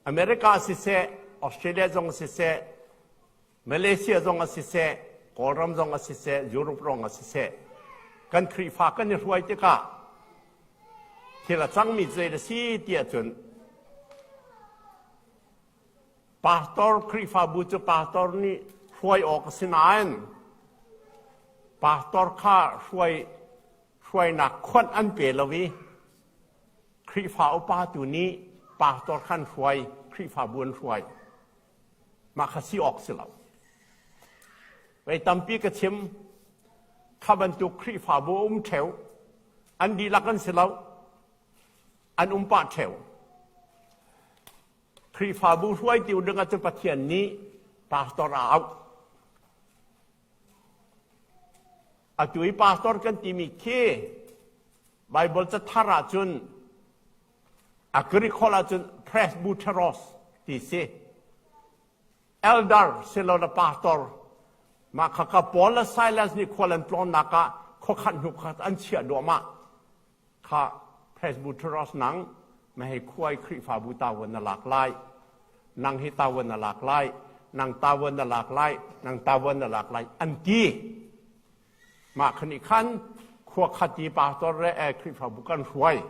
America siseh, Australia zong siseh, Malaysia zong a siseh, Kawlram zong a siseh, Europe zong a siseh, kan Khrihfa kan i hruai tikah thil a cangmi zei a si tiah cun pastor Khrihfabu cu pastor nih hruai awk a si nain pastor kha hruai hruainak khuanh an pe lo i Khrihfa upa tu nih pastor khan hruai Khrihfabu an hruai. Mah kha si awk si lo. Vei tampi ka chim kha bantuk Khrihfabu a um ṭheu an dihlak an si lo an um pah ṭheu. Khrihfabu hruaitu ding ah cun Pathian nih pastor a auh. Atu i pastor kan timi khi Bible cathar ahcun a Greek holh ahcun presbyteros ti si. Elder silole pastor mah khakha Paul le Silas nih khual an tlawnnak ah khuakhat hnu khat an chiah duahmah. Kha presbyteros nang mahei khuai Khrihfabu tawan na lak lai. Nang hi tawan na lak lai. Nang tawan na lak lai. Nang tawan na lak lai an ti. Mah khan i khan khua khat i pastor le Khrihfabu kan hruai.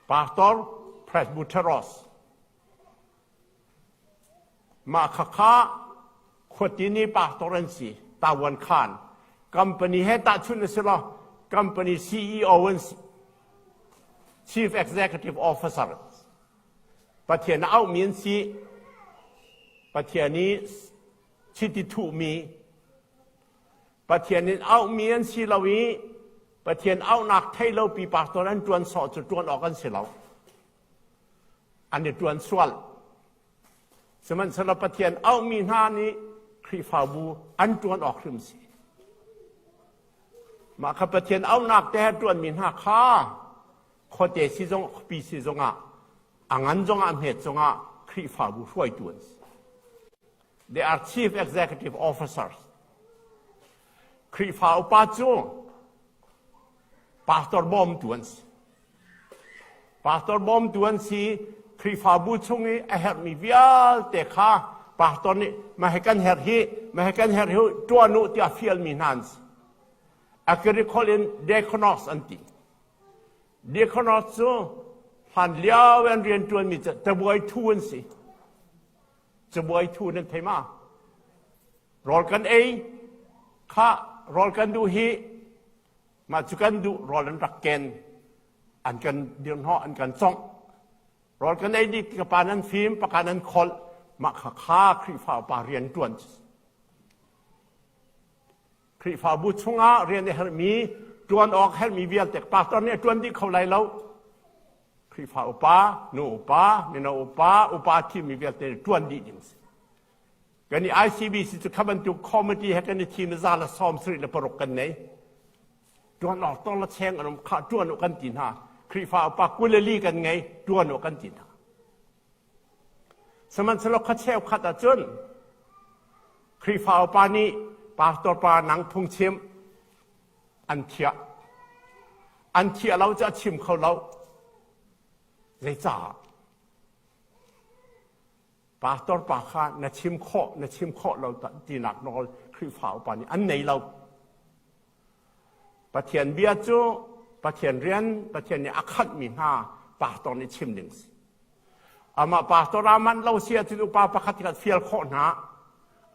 Pastor Presbyteros. Mah khakha khuati ni pastor an si. Tawan khan. Company he tahchunh a si lo. Company CEO an si. Chief Executive Officer. Pathian a auhmi an si. Pathian i chiti thuhmi Pathian in auhmi an si lo i Pathian auhnak thei lo pi pastor an ṭuan sawh cu ṭuan awk an si lo. An i ṭuan sual. Sihmanhsehlaw Pathian auhmi hna nih Khrihfabu an ṭuan awk hrim si. Mah kha Pathian auhnak te he ṭuanmi hna kha khuate si zong khuapi si zongah a ngan zongah a hmet zongah Khrihfabu hruaitu an si. They are chief executive officers. Khrihfa upa cu pastor bawmtu an si. Pastor bawmtu an si. Khrihfabu chung i a herhmi vialte kha pastor nih mah hi kan herh hi, mah hi kan herh hi ṭuan u tiah fialmi hna an si. A Greek holh in diakonos an ti. Diakonos cu hlan lio an rian ṭuanmi cu tabuai thu an si. Cabuai thu nan thei ma? Rawl kan ei kha rawl kan duh hi mah cu kan duh rawl an rak ken an kan dirhnawh an kan congh rawl kan ei dih ka pa nan fim paka nan kholh mah kha kha Khrihfa upa rian ṭuan Khrihfabu chungah rian a herhmi ṭuan awk herhmi vialte pastor nih a ṭuan dih kho lai lo Khrihfa upa, nu upa, mino upa, upa thimmi vialte ṭuan dih ding si. Kan i ICBC cu kha bantuk committee he kan i thim za le 76 kan nei. Ṭuan awk tong le cheng an um kha ṭuan u kan ti hna. Khrihfa upa 24 kan ngei, ṭuan u kan ti hna. Sihmanhsehlaw kha cheukhat ahcun Khrihfa upa nih pastor pa nang phungchim an thiah. An thiah lo cu a chim kho lo. Zeicah? Pastor pa kha na chim khawh, na chim khawh lo tinak nawl Khrihfa upa nih an nei lo. Pathian bia cu Pathian rian, Pathian nih a khanhmi hna pastor nih chim ding si. Amah pastor a manh lo si ahcun upa pakhat khat fial khawh hna.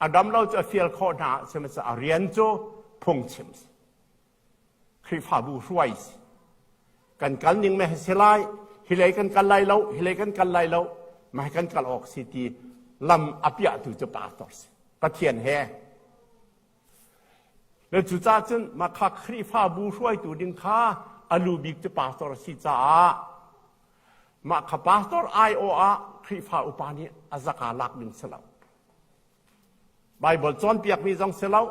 A dam lo cu a fial khawh hna. Sihmanhsehlaw a rian cu phungchim si. Khrihfabu hruai si. Kan kal ning me si lai, hi lei kan kal lai lo, hi lei kan kal lai lo, mah kan kal awk si ti lam a piahtu cu pastor si. Pathian he. Le cucaah cun mah kha Khrihfabu hruaitu ding kha a lu bik cu pastor a si caah Mah kha pastor aiawh ah Khrihfa upa nih a zaka lak ding si lo. Bible cawnpiakmi zong si lo.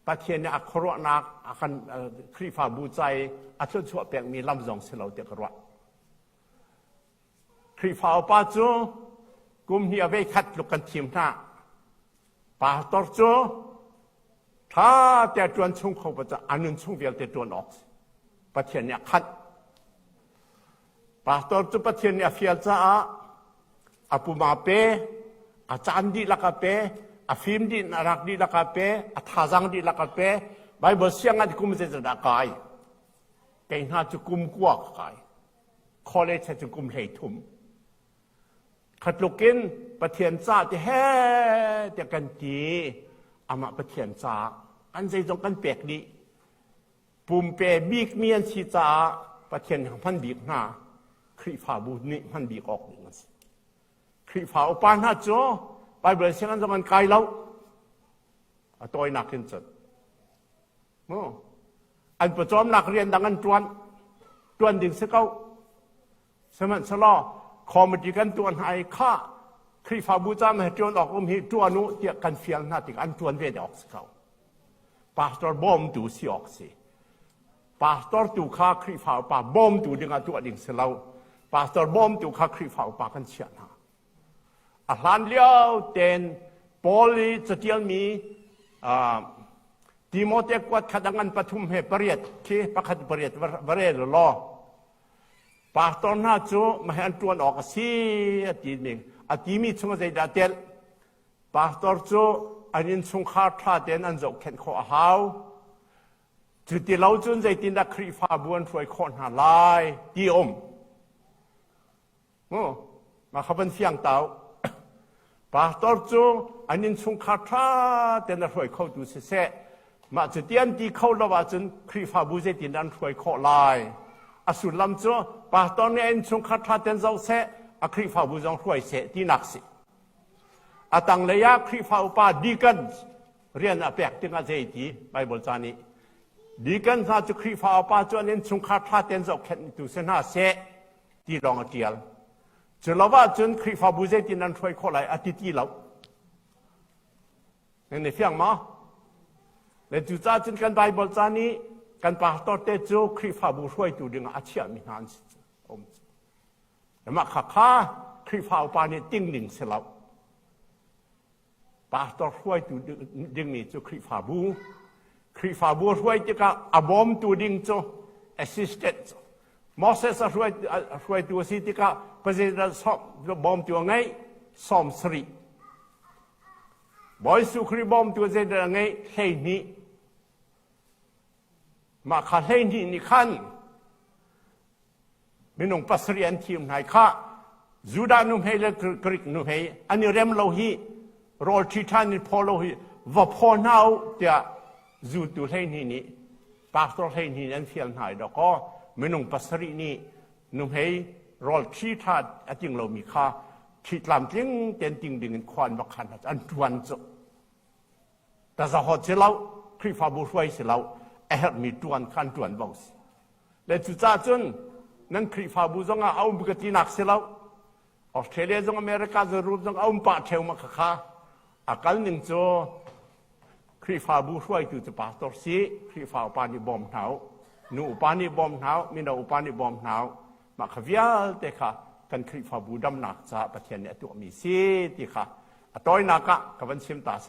Pathian nih a khuaruahnak a kan Khrihfabu ca i a thluachuah pekmi lam zong si lo tiah ka ruah. Khrihfa upa cu kum hnih a vei khat tluk kan thim hna. Pastor cu ṭha te ṭuan chung kho pa cu a nun chung vialte ṭuan awk si. Pathian nih a khanh. Pastor cu Pathian nih a fial caah A pum aa pe, a caan dihlak a pe, a fim dih a rak dihlak a pe, a thazaang dihlak a pe. Bible sianginn kum zeizat dah kai? Kei hna cu kum kua ka kai. College he cun kum 13. Khatluk in Pathian ca ti he tiah kan ti. Amah Pathian ca kan zeizong kan pek dih. Pumpe bikmi an si caah Pathian hman bik hna Khrihfabu nih hman bik awk ding an si. Khrihfa upa hna cu Bible sianginn zong an kai lo. A tawinak in cun. Mu. An pawcawmnak rian dang an ṭuan. Ṭuan ding si ko. Sihmanhsehlaw committee kan tuah hna i kha Khrihfabu ca he ṭuan awk um hi ṭuan u tiah kan fial hna tikah an ṭuan ve awk si ko. Pastor bawmtu si awk si. Pastor tu kha Khrihfa upa bawmtu dingah tuah ding si lo. Pastor bawmtu kha Khrihfa upa kan chiah hna. A hlan lio ten Paul i catialmi Timote kuat khat a ngan pathum he pariat khi pakhat pariat va rel law Pastor hna cu mah an ṭuan awk a si a ti ning a timi chung zeidah telh pastor cu an innchungkhar ṭha tein an zohkhenh khawh a hau cu ti lo cun zeitindah Khrihfabu an hruai khawh hna lai ti um Mu, mah kha van fiang tau. Pastor cu an innchungkhar ṭha tein a hruai khotu siseh, mah cu ti an ti kho lo ahcun Khrihfabu zeitin an hruai khawh lai? A sullam cu pastor nih a innchungkhar ṭha tein zoh seh, a Khrihfabu zong hruai seh tinak si. A tanglei ah Khrihfa upa deacons rian a pek tikah zei ti Bible ca nih deacon hna cu Khrihfa upa cu an innchungkhar ṭha tein zohkhenhtu si hna seh ti lawng a ṭial. Cu lo ahcun Khrihfabu zeitin an hruai khawh lai a ti ti lo. Nan i fiang maw? Le cucaah cun kan Bible ca nih kan pastor te cu Khrihfabu hruaitu dingah a chiahmi hna an si. Um. Mah kha kha Khrihfa upa nih ting ding si lo. Pastor hruaitu dingmi cu Khrihfabu. Khrihfabu hruai tikah a bawmtu ding cu assistant. Moses a hruaitu a si tikah president bawmtu a ngeih 70. Bawi Jesuh Khrih bawmtu zeidah a ngeih 12. Mah kha 12 nih khan minung pasarih an thim hna i khah Judah nuhmei le Greek nuhmei an i rem lo hi rawl ṭhi ṭhan in phaw lo hi va phaw hna u tiah zultu 12 nih pastor 12 nih an fial hna i dawkaw minung pasarih nih nuhmei rawl ṭhi ṭha a ting lomi kha ṭhi tlamtling tein ting ding in khua an va khan an ṭuan cu tazahawt si lo Khrihfabu hruai si lo a herhmi ṭuan kha an ṭuan bo si Le cucaah cun nan Khrihfabu zongah a um ka tinak si lo. Australia zong America zong Europe zong a um pah ṭheu ma khakha. A kal ning cu Khrihfabu hruaitu cu pastor si, Khrihfa upa nih bawm hna u, nu upa nih bawm hna u, mino upa nih bawm hna u. Mah kha vialte kha kan Khrihfabu damnak caah Pathian nih a tuahmi si ti kha a tawinak ah ka van chim ta si.